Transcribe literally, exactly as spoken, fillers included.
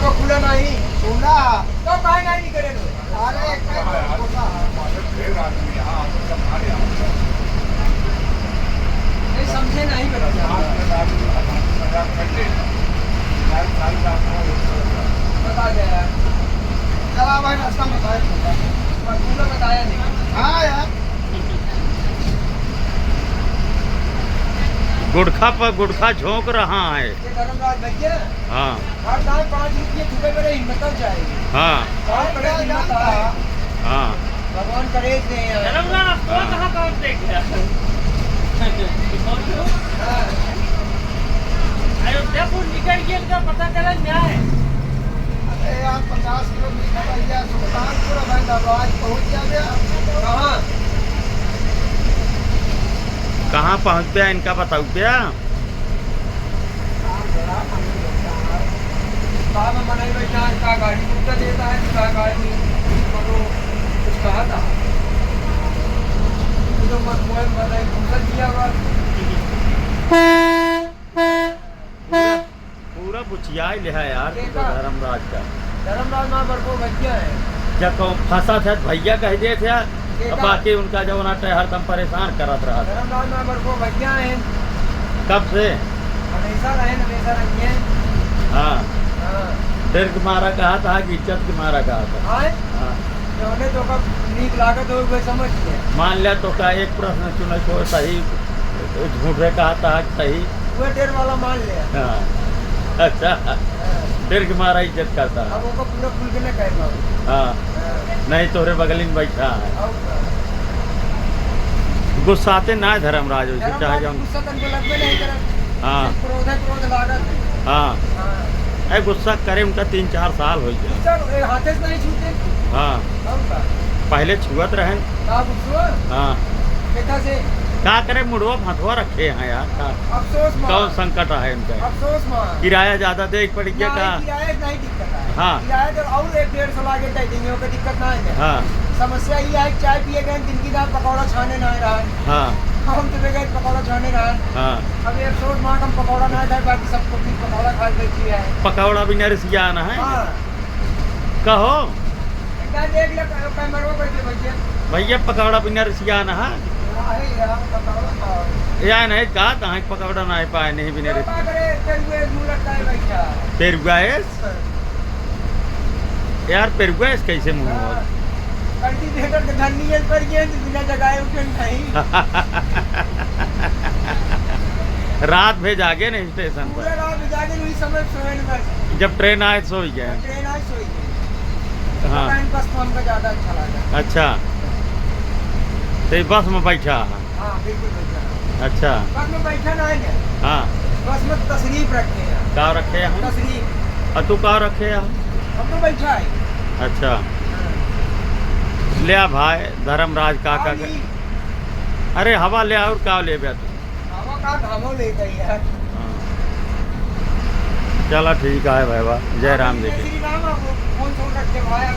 वो खुला नहीं। खुला। तो काहे नहीं निकले लो? अरे, एक मिनट, खुला। नहीं समझे नहीं बच्चा। बता दे यार। चला भाई, रास्ता में बताया। पर पूरा बताया नहीं। हाँ यार। गुटखा पर गुटखा झोंक रहा है। ये धर्मराज भैया। हाँ। हर दाम पाँच रुपये छुपे मेरे हिम्मत हो जाएगी। हाँ। कौन करे हिम्मत आए? हाँ। भगवान करे दे यार। धर्मराज, आप तो हाँ। कहाँ कहाँ देख गया? हाँ। अयोध्या को निकल के इनका पता चला क्या है? अरे यार, पचास किलोमीटर भैया, सुल्तानपुर है भाई, आज पहुँच गया भैया। कहाँ? कहाँ पहुँच गया, इनका बताओ क्या? बाबा मनाई बैठा है, का गाड़ी टूटा देता है, का गाड़ी, मतलब, कुछ कहा था। ये तो मत मोए, मतलब, घूसा दिया हुआ। पूरा, पूरा बुचियाई ले है यार, तू तो देखा? धर्मराज का। धर्मराज माँ बड़को भैया है। जब कहूँ फंसा था, भैया कह दे थे, देखा? अब बाकी उनका जो ना हरदम परेशान करत रहा था। धर्मराज माँ बड़को भैया है। कब से? हमेशा रहे, हमेशा रहिए। हाँ। हाँ। डर के मारा कहा था कि इज्जत के मारा कहा था? आए? हाँ। जौने तोका नीक लागत हो, उहे समझ ले। मान लिया, तोका एक प्रश्न चुने को सही, झूठे कहा था कि सही? उहे डेढ़ वाला मान ले। हाँ। अच्छा। हाँ। डेढ़ के मारा इज्जत करता है। अब ओको पूरा खुल के नहीं कह पाओ। हाँ। हाँ। नहीं, तोहरे बगलिन बैठा है। और का? गुस्साते ना है धर्मराज, वैसे धर्मराज चाहे जौन गुस्सा तनको लगबे नहीं करत। हाँ। सिर्फ क्रोधे क्रोध लागत है। हाँ। हाँ। ए, गुस्सा करे उनका तीन चार साल हो गया। गुस्सा, ए, हाथे से नहीं छूटे। हाँ। और का? पहले छुअत रहन। का गुस्सा? हाँ। केथा से? का करे, मुड़वा फंथवा रखे हैं यार, का? अफसोस मा। कौन संकट है इनका? अफसोस मा। किराया ज्यादा दे पड़ गया ना, का? किराया नहीं दिक्कत है। हाँ। किराया तो और एक डेढ़ सौ लागे दे देंगे, ओके दिक्कत ना है। हाँ। समस्या ये है कि चाय पिए गए, दिन की दाल पकौड़ा छाने ना रहा। हाँ। हम तो गए पकौड़ा छाने रहा। हाँ। अभी अफसोस मा हम पकौड़ा ना खाए, बाकी सबको भी पकौड़ा खा के बैठी है। पकौड़ा बिना रिसिया ना है। हाँ। कहो। का देख ले, कै-, कैमरवा बैठे भैया। भैया, पकौड़ा बिना रिसिया ना है। काहे यार, पकौड़ा खाओ। या नहीं, का तहाँ पकौड़ा ना है पाए, नहीं बिना तो रिसिया। का करे, पेरुए मुँह लटकाए बैठा। पेरुआ है? हाँ। यार, पेरुआ है, कैसे मुँह हाँ। होत? Cultivator के धरनी है, पर ये बिना जगाए उठे नहीं। रात भे जागे नहीं स्टेशन पर। पूरा रात जागे, वही समय सोए न बस। जब ट्रेन आए, सोई गए। जब ट्रेन आए, सोई गए। हाँ। पता नहीं, बस में हमको ज्यादा अच्छा लगा। अच्छा। तो ये बस में बैठा है? हाँ, बिल्कुल बैठा है। अच्छा। बस में बैठा ना है क्या? हाँ। बस में तशरीफ रखे हैं। का रखे हैं? तशरीफ। और तू का रखे हैं? हम तो बैठा है। अच्छा। हाँ। ले आ भाई, धर्मराज काका हाँ के। जी। अरे हवा ले, और का लेबे तू? हवा का घामो लेता है यार। हाँ। चला ठीक है भाई, वाह, जय राम जी की। जय श्री राम, आप फोन छोड़ रखे भाई, आप